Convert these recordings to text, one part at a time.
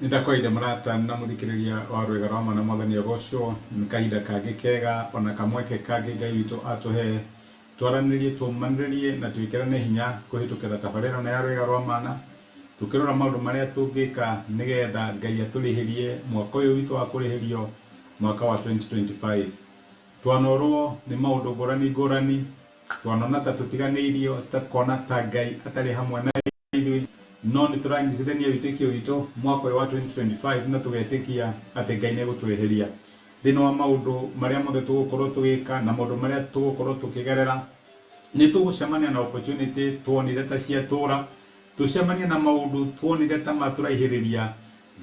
Nĩndakwaire mũrata na mũthikĩrĩria wa rwĩga rwa mana mwathani agocwo nĩ kahinda kangĩ kega ona kamweke kangĩ Ngai witũ atũhe twaranĩrie tũmanĩrĩrie na twĩkĩrane hinya kũhĩtũkĩra tabarĩra ĩno ya rwĩga rwa mana tũkĩrora maũndũ marĩa tũngĩka nĩgetha Ngai atũrĩhĩrie mwaka ũyũ witũ wa kũrĩhĩrio mwaka wa 2025. Twanorwo nĩ maũndũ ngũrani ngũrani, twanona ta tũtiganĩirio, tũkona ta Ngai atarĩ hamwe na ithuĩ, no nĩ tũranyitithania wĩtĩkio witũ mwaka ũyũ wa 2025 na tũgetĩkia atĩ Ngai nĩ egũtũrĩhĩria thĩinĩ wa maũndũ marĩa mothe tũgũkorwo tũgĩka na maũndũ marĩa tũgũkorwo tũkĩgerera. Nĩ tũgũcemania na opportunity tuonire ta ciatũra, tũcemanie na maũndũ tuonire ta matũraihĩrĩria,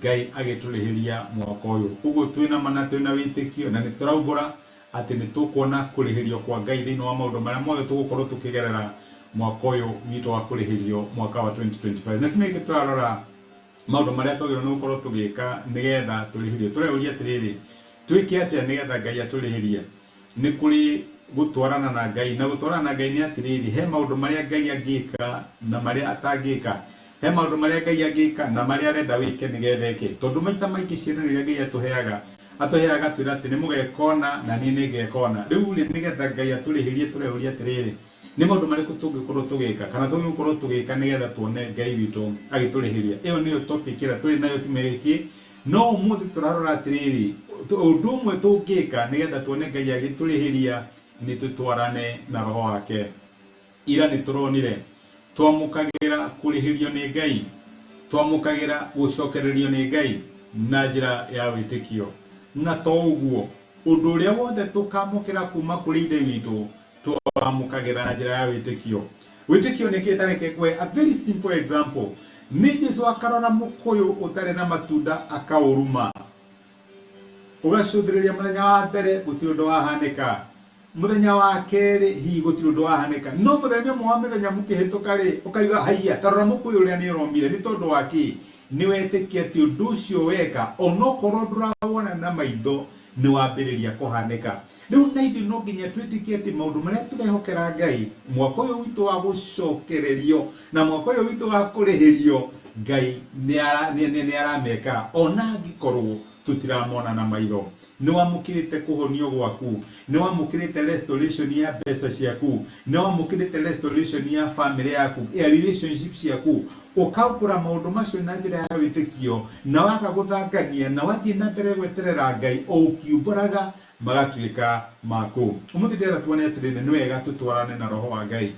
Ngai agĩtũrĩhĩria mwaka ũyũ. Ũguo twĩna ma na twĩna wĩtĩkio na nĩ tũraumbũra atĩ nĩ tũkuona kũrĩhĩrio kwa Ngai thĩinĩ wa maũndũ marĩa mothe tũgũkorwo tũkĩgerera mwaka ũyũ witũ wa kũrĩhĩrio mwaka wa 2025. Na kiumia gĩkĩ tũrarora maũndũ marĩa twagĩrĩirwo nĩ gũkorwo tũgĩka nĩgetha tũrĩhĩrio. Tũreyũria atĩrĩrĩ, twĩke atĩa nĩgetha Ngai atũrĩhĩrie? Nĩ kũrĩ gũtwarana na Ngai, na gũtwarana na Ngai nĩ atĩrĩrĩ, he maũndũ marĩa Ngai angĩka na marĩa atangĩka. He maũndũ marĩa Ngai angĩka na marĩa arenda wĩke nĩgetha eke. Tondũ maita maingĩ ciĩranĩro iria Ngai atũheaga, atũheaga agatwĩra atĩ nĩ mũgeka ũna na niĩ nĩ ngeka ũna. Rĩu rĩ, nĩgetha Ngai atũrĩhĩrie tũreyũria atĩrĩrĩ, nĩ maũndũ marĩkũ tũngĩkorwo tũgĩka kana tũngĩkorwo tũgĩka nĩgetha tuone Ngai witũ agĩtũrĩhĩria? Ĩyo nĩyo topic ĩrĩa tũrĩ nayo kiumia gĩkĩ. No ũmũthĩ tũrarora atĩrĩrĩ, ũndũ ũmwe tũngĩka nĩgetha tuone Ngai agĩtũrĩhĩria nĩ tũtwarane na roho wake. Ira nĩ tũronire twamũkagĩra kũrĩhĩrio nĩ Ngai, twamũkagĩra gũcokererio nĩ Ngai na njĩra ya wĩtĩkio. Na to ũguo, ũndũ ũrĩa wothe tũkamũkĩra kuma kũrĩ Ithe witũ twamũkagĩra na njĩra ya wĩtĩkio. Wĩtĩkio nĩ kĩĩ? Ta reke ngũhe a very simple example. Nĩ Jesu akarora mũkũyũ ũtarĩ na matunda akaũruma. Ũgacũthĩrĩria mũthenya wa mbere gũtirĩ ũndũ wahanĩka. Mũthenya wa kerĩ hihi gũtirĩ ũndũ wahanĩka. No mũthenya ũmwe wa mĩthenya mũkĩhĩtũka rĩ, ũkaiga haiya, ta rora mũkũyũ ũrĩa nĩ ũromire. Nĩ tondũ wa kĩ? Nĩ wetĩkia atĩ ũndũ ũcio weka onokorwo ndũrawona na maitho nĩ wambĩrĩria kũhanĩka. Rĩu na ithuĩ no nginya twĩtĩkie atĩ maũndũ marĩa tũrehokera Ngai mwaka ũyũ witũ wa gũcokererio na mwaka ũyũ witũ wa kũrĩhĩrio, Ngai nĩ arameka ona angĩkorwo tũtiramona na maitho. Nĩ wamũkĩrĩte kũhonio gwaku, nĩ wamũkĩrĩte restoration ya mbeca ciaku, nĩ wamũkĩrĩte restoration ya family yaku, ya relationship ciaku, ũkaũkũra maũndũ macio na njĩra ya wĩtĩkio na waga gũthangania na wathiĩ na mbere gweterera Ngai o ũkiumbũraga magatuĩka maku. Ũmũthĩ ndĩrenda tuone atĩrĩrĩ, nĩ wega tũtwarane na roho wa Ngai.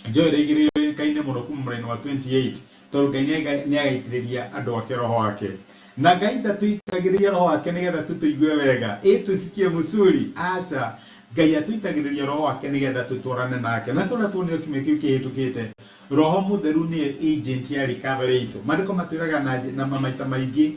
Njoe ĩrĩa igĩrĩ yũĩkaine mũno kuma mũraini wa 28 tondũ Ngai nĩ agaitĩrĩria andũ ake roho wake. Na Ngai ndatũitagĩrĩria roho wake nĩgetha tũtũigue wega, ĩ tusikie mzuri, aca. Ngai atũitagĩrĩria roho wake nĩgetha tũtwarane nake. Na tũrĩa tuonire kiumia kĩu kĩhĩtũkĩte, roho mũtheru nĩye agent ya recovery itũ. Maandĩko matwĩraga na maita maingĩ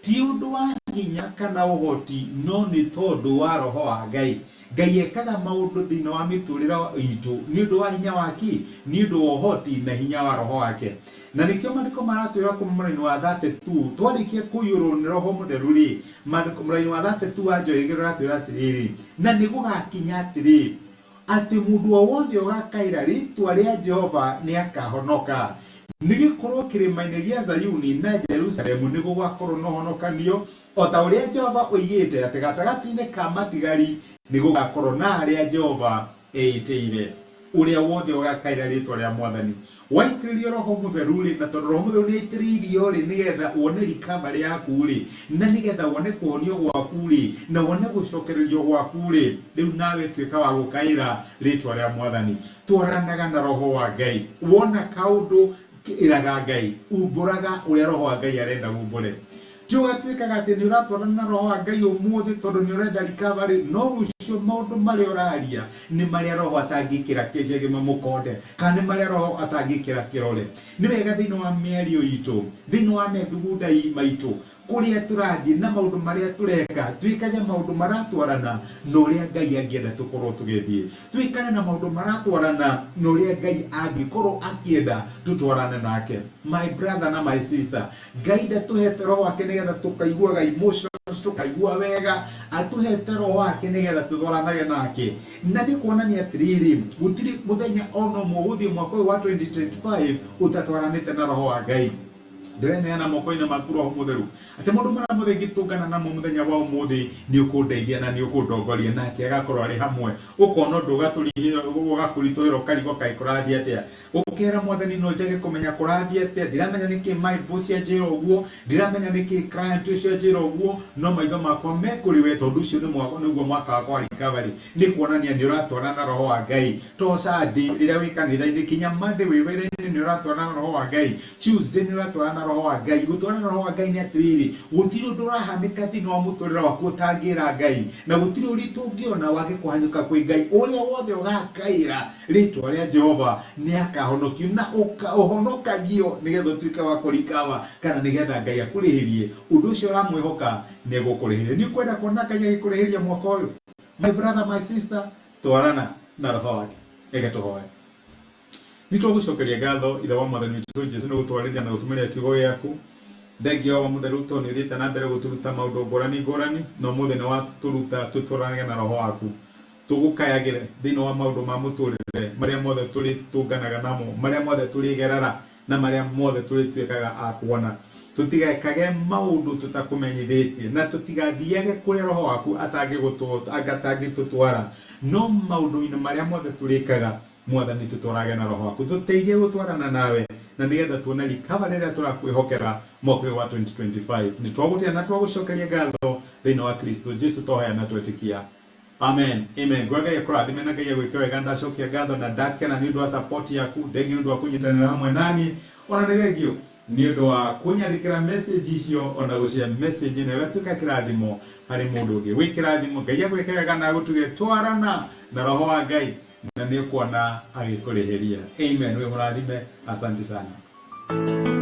Ti ũndũ wa hinya kana ũhoti, no nĩ tondũ wa Roho wa Ngai. Ngai ekaga maũndũ thĩinĩ wa mĩtũrĩre itũ nĩ ũndũ wa hinya wa kĩ? Nĩ ũndũ wa ũhoti na hinya wa Roho wake. Na nĩkĩo maandĩko maratwĩra kuma mũraini wa 32, twarĩkia kũiyũrwo nĩ Roho Mũtheru-rĩ, maandĩko mũraini wa 32 wa Joeli ũratwĩra atĩrĩrĩ, na nĩgũgakinya atĩrĩ, atĩ mũndũ o wothe ũgakaĩra rĩĩtwa rĩa Jehova nĩakahonoka. Nĩgĩkorwo kĩrĩma-inĩ gĩa Zayuni na Jerusalemu nĩgũgakorwo na ũhonokanio, o ta ũrĩa Jehova oigĩte, atĩ gatagatĩ-inĩ ka matigari nĩgũgakorwo na arĩa Jehova eĩtĩire. Ũrĩa wothe ũgakaĩra rĩĩtwa rĩa Mwathani. Waitĩrĩrio Roho Mũtheru-rĩ, na tondũ Roho Mũtheru nĩaitĩrĩirio-rĩ, nĩgetha wone recovery yaku-rĩ, na nĩgetha wone kũhonio gwaku-rĩ, na wone gũcokererio gwaku-rĩ, rĩu nawe tuĩka wa gũkaĩra rĩtwa rĩa Mwathani. Twaranaga na Roho wa Ngai. Wona kaũndũ, ĩraga Ngai. Umbũraga ũrĩa Roho wa Ngai arenda umbũre. Ti ũgatuĩkaga atĩ nĩ ũratwarana na Roho wa Ngai ũmũthĩ tondũ nĩ ũrenda recovery, no rũciũ maũndũ marĩa ũraria nĩ marĩa Roho atangĩkĩra mũkonde, kana nĩ marĩa Roho atangĩkĩra kĩrore. Nĩ wega thĩinĩ wa mĩario itũ, thĩinĩ wa methugunda maitũ, kũrĩa tũrathiĩ na maũndũ marĩa tũreka, twĩkage maũndũ maratwarana na ũrĩa Ngai angĩenda tũkorwo tũgĩthiĩ. Twĩkane na maũndũ maratwarana na ũrĩa Ngai angĩkorwo akĩenda tũtwarane nake. My brother na my sister, Ngai ndatũhete roho wake nĩgetha tũkaiguaga emotions, tũkaigua wega, atũhete roho wake nĩgetha tũtwaranage nake. Na nĩ kuonania atĩrĩrĩ, gũtirĩ mũthenya ona ũmwe ũgũthiĩ mwaka ũyũ wa 2025 ũtatwaranĩte na roho wa Ngai. Ndĩreneana moko-inĩ maku, Roho Mũtheru, atĩ maũndũ marĩa mothe ingĩtũngana namo mũthenya wa ũmũthĩ, nĩ ũkũndeithia na nĩ ũkũndongoria. Nake agakorwo arĩ hamwe. Ũkona ũndũ ũgakũritũhĩra, ũkarigwo kaĩ kũrathiĩ atĩa. Ũkera Mwathani, no njage kũmenya kũrathiĩ atĩa, ndiramenya nĩkĩ my boss anjĩra ũguo, ndiramenya nĩkĩ client ũcio anjĩra ũguo, no maitho makwa me kũrĩ we, tondũ ũcio nĩ nĩguo mwaka wakwa wa recovery. Nĩ kuonania nĩ ũratwarana na Roho wa Ngai, to Sunday rĩrĩa wĩ kanitha-inĩ, kinya Monday wĩ wĩra-inĩ nĩ ũratwarana na Roho wa Ngai, Tuesday nĩ ũratwarana na Roho wa Ngai. Gũtwarana na Roho wa Ngai nĩ atĩrĩrĩ, gũtirĩ ũndũ ũrahanĩka thĩinĩ wa mũtũrĩre waku ũtangĩra Ngai, na gũtirĩ ũritũ ũngĩona wage kũhanyũka kwĩ Ngai. Ũrĩa wothe ũgakaĩra rĩtwa rĩa Jehova nĩ akahonokio, na ũhonokagio nĩgetha ũtuĩke wa kũrikawa, kana nĩgetha Ngai akũrĩhĩrie ũndũ ũcio ũramwĩhoka nĩ egũkũrĩhĩria. Nĩ ũkwenda kuona Ngai agĩkũrĩhĩria mwaka ũyũ? My brother, my sister, twarana na Roho wake. Reke tũhoe. Nĩ twagũcokeria ngatho, Ithe wa Mwathani witũ Jesu, nĩ gũtwarĩria na gũtũmĩria kiugo gĩaku. Thengia wa Mũtheru, tondũ nĩ ũthiĩte na mbere gũtũruta maũndũ ngũrani ngũrani, na ũmũthĩ nĩ watũruta tũtwaranage na Roho waku, tũgũkayagĩre thĩinĩ wa maũndũ ma mũtũrĩre marĩa mothe tũrĩtũnganaga namo, marĩa mothe tũrĩgerara, na marĩa mothe tũrĩtuĩkaga a kuona. Tũtigekage maũndũ tũtakũmenyithĩtie, na tũtigathiage kũrĩa Roho waku atangĩtũtwara, no maũndũ-inĩ marĩa mothe tũrĩkaga, Mwathani, tũtwarage na Roho waku. Tũteithie gũtwarana nawe, na nĩgetha tuone recovery ĩrĩa tũrakwĩhokera mwaka ũyũ wa 2025. Nĩ twagũtĩa na twagũcokeria ngatho thĩinĩ wa Kristo Jesu, twahoya na twetĩkia. Amen. Amen. Ngwa Ngai akũrathime na Ngai agwĩke wega. Ndacokia ngatho na ndakena nĩ ũndũ wa support yaku. Thengiũ nĩ ũndũ wa kũnyitanĩra hamwe nani. Ona nĩ thengio nĩ ũndũ wa kũnyandĩkĩra message icio, ona gũshare message ĩno ĩgatuĩka kĩrathimo harĩ mũndũ ũngĩ. Wĩ kĩrathimo. Ngai agwĩke wega na agũtuge. Twarana na Roho wa Ngai na nĩ ũkuona agĩkũrĩhĩria. Amen. Wĩ mũrathime. Asante sana.